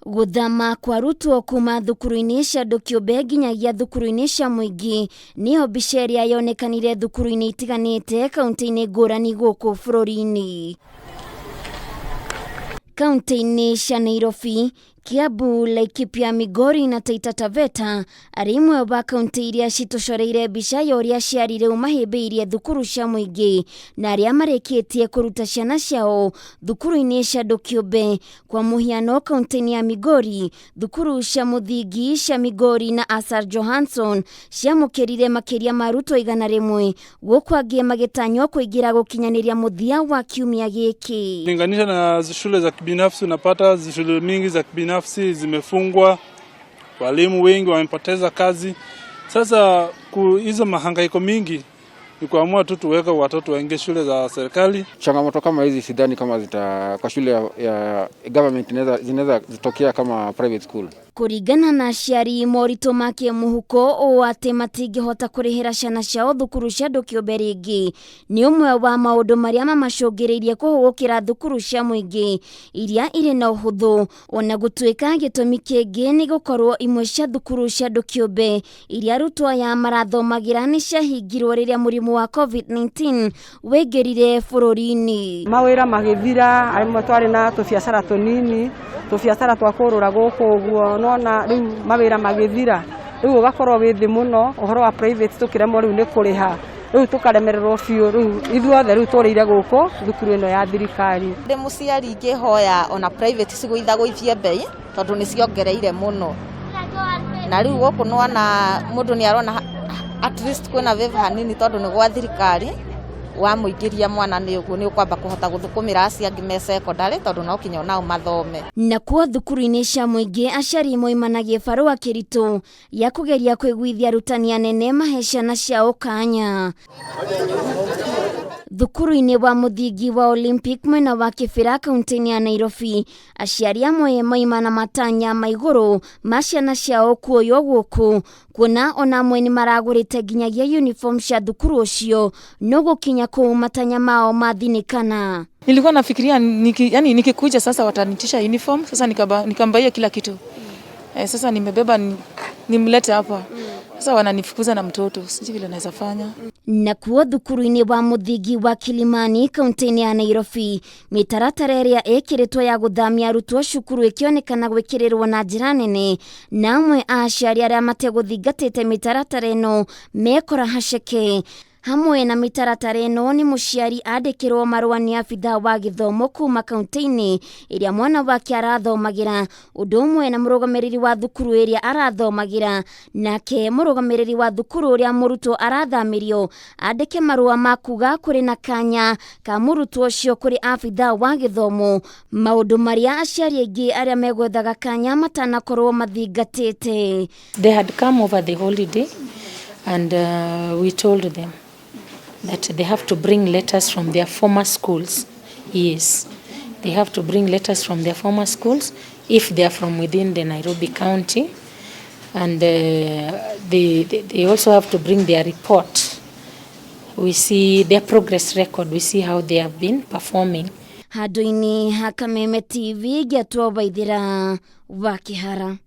Gũthama kwa arutwo kuma thukuru-inĩ cia andũ kĩũmbe nginyagia thukuru-inĩ cia mũingĩ nĩyo mbica ĩrĩa yonekanire thukuru-inĩ itiganĩte kaunti-inĩ ngũrani gũkũ bũrũri-inĩ. Kaunti-inĩ cia Nairobi, Kiambu, Laikipia, Migori na Taita Taveta arĩ imwe wa kaunti iria citũcoreire mbica ya ũrĩa aciari rĩu mahĩmbĩirie thukuru cia mũingĩ na arĩa marĩkĩtie kũruta ciana ciao thukuru-inĩ cia andũ kĩũmbe. Kwa mũhiano, kaunti-inĩ ya Migori, thukuru cia mũthingi cia Migori na Asar Johansson ciamũkĩrire makĩria ma arutwo 100, gũkũ angĩ magĩtanywo kũingĩra gũkinyanĩria mũthia wa kiumia gĩkĩ. Linganisha na shule za kibinafsi, unapata shule mingi za kibinafsi zimefungwa, walimu wengi wamepoteza kazi. Sasa hizo mahangaiko mingi ni kuamua tu tuweke watoto waingie shule za serikali. Changamoto kama hizi sidhani kama zita kwa shule ya government zinaweza zitokea kama private school. Kũringana na aciari, moritũ ma kĩmũhuko ũũ atĩ matingĩhota kũrĩhĩra ciana ciao thukuru cia andũ kĩũmbe rĩngĩ nĩ ũmwe wa maũndũ marĩa mamacũngĩrĩirie kũhũgũkĩra thukuru cia mũingĩ iria irĩ na ũhũthũ, ona gũtuĩka gĩtũmi kĩngĩ nĩ gũkorwo imwe cia thukuru cia andũ kĩũmbe iria arutwo aya marathomagĩra nĩ ciahingirwo rĩrĩa mũrimũ wa COVID-19 waingĩrire bũrũri-inĩ. Mawĩra magĩthira, amwe twarĩ na tũbiacara tũnini, tũbiacara twa kũrũra gũkũ ũguo, nona rĩu mawĩra magĩthira, rĩu ũgakorwo wĩ thĩ mũno. Ũhoro wa private tũkĩremwo rĩu nĩ kũrĩha, rĩu tũkaremererwo biũ, rĩu ithuothe rĩu tũrĩire gũkũ thukuru ĩno ya thirikari. Ndĩ mũciari ingĩhoya ona private cigũithagũithie mbei tondũ nĩ ciongereire mũno, na rĩu gũkũ nĩwona mũndũ nĩ arona at least kwĩna favor hanini tondũ nĩ gwa thirikari. Wamũingĩria mwana nĩ ũguo nĩ ũkwamba kũhota gũthũkũmĩra acio angĩ me secondary tondũ no kinya onao mathome. Nakuo thukuru-inĩ cia mũingĩ, aciari moimanagie barũa kĩritũ ya kũgeria kũiguithia arutani anene mahe ciana ciao kanya. Thukuru-inĩ wa mũthingi wa Olympic mwena wa Kĩbĩra, kaunti-inĩ ya Nairobi, aciari amwe moima na matanya ma igũrũ ma ciana ciao kuoywo gũkũ, kuona ona amwe nĩ maragũrĩte nginyagia uniform cia thukuru ũcio, no gũkinya kũu matanya mao mathinĩkana. Nilikuwa nafikiria yani nikikuja sasa watanitisha uniform, sasa nikambaia kila kitu. Sasa nimebeba nimlete hapa. Sasa wananifukuza na mtoto, sijui vile naweza fanya. Nakuo thukuru-inĩ wa mũthingi wa Kilimani, kaunti-inĩ ya Nairobi, mĩtaratara ĩrĩa ĩkĩrĩtwo ya gũthamia arutwo cukuru ĩkĩonekana gwĩkĩrĩrwo na njĩra nene, na amwe a aciari arĩa mategũthingatĩte mĩtaratara ĩno mekora haceke. Hamwe na mĩtaratara ĩno nĩ mũciari andĩkĩrwo marũa nĩ abithaa wa gĩthomo kuma kaunti-inĩ ĩrĩa mwana wake arathomagĩra, ũndũ ũmwe na mũrũgamĩrĩri wa thukuru ĩrĩa arathomagĩra. Nake mũrũgamĩrĩri wa thukuru ũrĩa mũrutwo arathamĩrio andĩke marũa ma kuga kũrĩ na kanya ka mũrutwo ũcio kũrĩ abithaa wa gĩthomo, maũndũ marĩa aciari aingĩ arĩa megwethaga kanya matanakorwo mathingatĩte. They had come over the holiday and we told them that they have to bring letters from their former schools. Yes, they have to bring letters from their former schools if they are from within the Nairobi County. And they also have to bring their report. We see their progress record, we see how they have been performing. Handũ-inĩ ha Kameme TV, ngĩatwo Waithĩra wa Kĩhara.